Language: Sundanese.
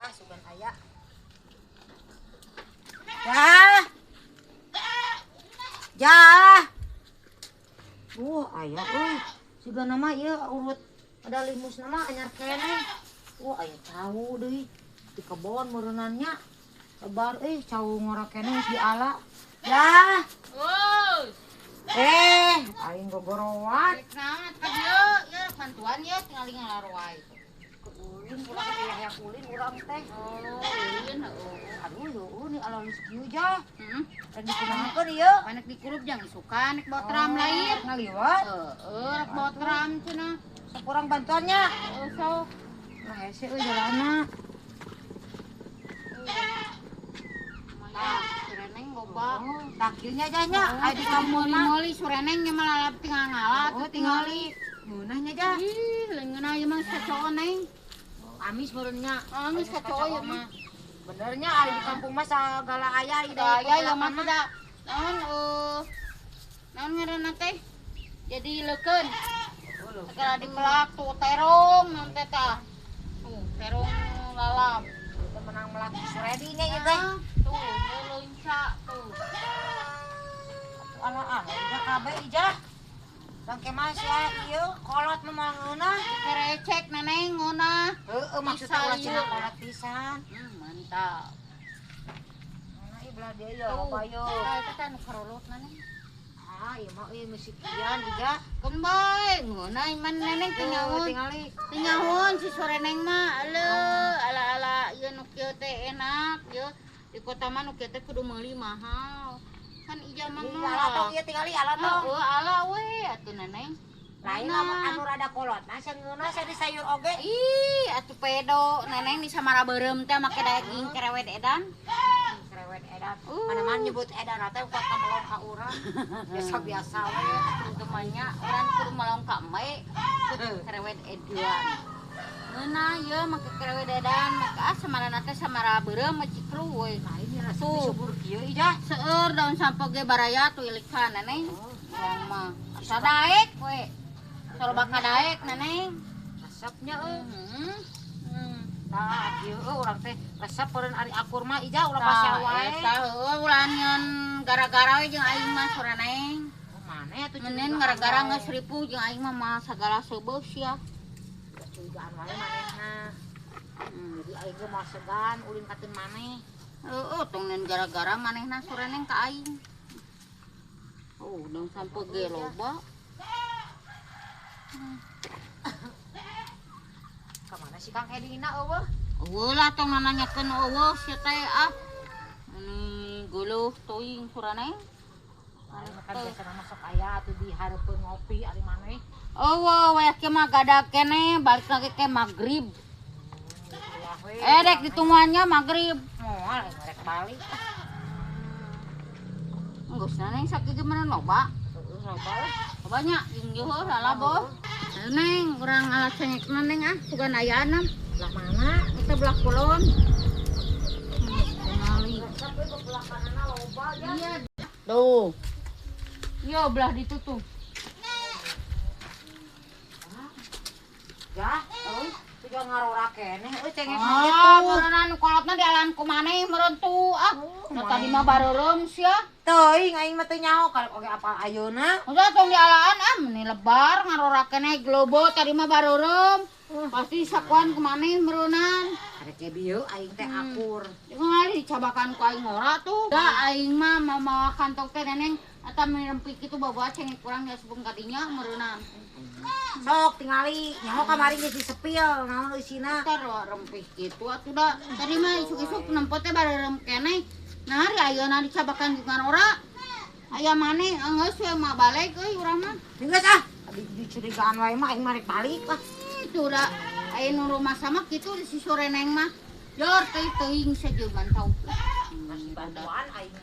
Ah, sugan aya. Jah. Jah. Aya euy. Sigana mah ieu urut ada limusna mah anyar keneh. Aya cau deui di kebon meureunnan nya. Lebar euy cau ngora keneh geus diala. Jah. Euy. Aing gogoroan. Rek naon ka dieu? Ieu rek bantuan ieu tingali ngalaroai. Ulin urang teh hayang ulin urang teh. Oh, ulin heueuh. Aduh, heueuh nih alus kieu jah. Heeh. Rek dikumahakeun ieu? Panek dikurup jang isukan rek bawa tram lain. Ngaliwat. Heeh, rek bawa tram cenah. Sok urang bantuannya. Heeh, sok. Nah, hese euy jalanna. Lumayan, sureneng loba. Tah kieu nya jah nya, aya di kampung mah. Moli-moli sureneng nya mah lalap tinggal ngala Oh, tuh tingali. Ngeunah nya jah. Ih, lain ngeunah ieu mah kacoon neng. Amis meureun nya. Amis kacoon ieu mah. Bener nya ari di kampung mah sagala aya ieu Da aya ieu mah teh da. Naon naon ngaranna teh? Jadi leukeun. Segala dipelak tuh terong naon teh tah. Tuh, terong lalap. Teu menang melak suredi nya ieu teh. Tuh, leunca tuh. Ala ah, ijah kabeh ijah. Bangke mah sia ieu kolot mah moal ngeunah. Kerecek neneng ngeunah. Heueuh maksudna ulah cenah kolot pisan. Mantap. Mana ieu belah dieu ieu loba ieu. Tah eta teh anu karolot neneng. Ah, ieu mah euy misikian ijah. Keun bae ngeunah iman neneng teh nyahoon. Tingali. Teu nyahoon si soreneng mah aleuh ala-ala ieu nu kieu teh enak ieu. Di kota mah nu kieu teh kudu meuli mahal. Kan ijah mah Ih, ala tong ieu tingali ala tong. Heeh, ala we atuh neneng. Lain lamun anu rada kolot mah sangeunah sari sayur oge. Ih, atuh pedo neneng di samara beureum teh make daging kerewed edan. Kerewed edan. Mana-mana nyebut edan teh kuat ka melong ka urang. Biasa-biasa we atuh teu mah nya urang kudu melong ka embe. Kerewed edan. Ngeunah ieu make kerewed edan, make ah samarana teh samara beureum mah cikru we. Lain ya rasa subur kieu ijah. Seueur daun sampo ge baraya tuh ilikan neneng. Urang mah asa daek we. Soloba ka daek neneng. Resepnya euy. Tah kieu euy urang teh resep meureun ari akur mah ijah ulah pasea wae. Eta heueuh ulah nyeun gara-gara we jeung aing mah soraneng. Maneh atuh nyeun gara-gara geus ripuh jeung aing mah moal sagala seubeuh sia. Curigaan wae manehna. Jadi aing ge moal segan ulin ka teu maneh. Heueuh tong nyeun gara-gara manehna soraneng ka aing. Oh, daun sampo ge loba. Ka mana si Kang Edina eueuh? Eueuh lah tong nanyakeun eueuh sia teh ah. Ini geuleuh teuing suraneng. Kan biasana mah sok aya atuh di hareupeun ngopi ari maneh. Eueuh wayah kieu mah gadag keneh balik lagi ke magrib. Rek ditungguannya magrib. Moal rek balik. Geus neneng sakieu ge meureun loba. Heueuh loba lah. Lobanya jeung jeuh salah boh. Neng, urang ala cengek neng ah, sugan ayana. Belah mana? Kita belah kulon. Tingali. Iya. Tuh. Iya, belah ditu tuh. Jah, euy, tuh jangan ngarora keneh euy cengek ah, kitu. Meureunnan kolotna dialan ku maneh meureun tuh ah. Nu tadi mah bareureum sia. Teuing aing mah teu nyaho karek oge apal ayeuna. Udah tong dialaan ah meni lebar ngarora keneh globo tadi mah bareureum. Pasti sakuan ku maneh meureunnan. Arek ge bieu aing teh akur. Tingali dicabakan ku aing ngora tuh. Da aing mah mamawa kantong teh neneng eta mirempik kitu bawa cengek kurang ya sebung kadinya meureunnan. Sok tingali nyaho kamari geus disepil naon eusina. Tar rempih kitu atuh da. Tadi mah isuk-isuk nempo teh bareureum keneh. Nah hari ayeuna dicabakan jeung ora. Aya maneh geus we mah balik euy urang mah. Geus ah, dicurigaan wae mah aing mah rek balik lah. Itu da aya nu rumah sama kitu si soreneng mah. Jor teuing teuing saja mantau. Bantuan aing.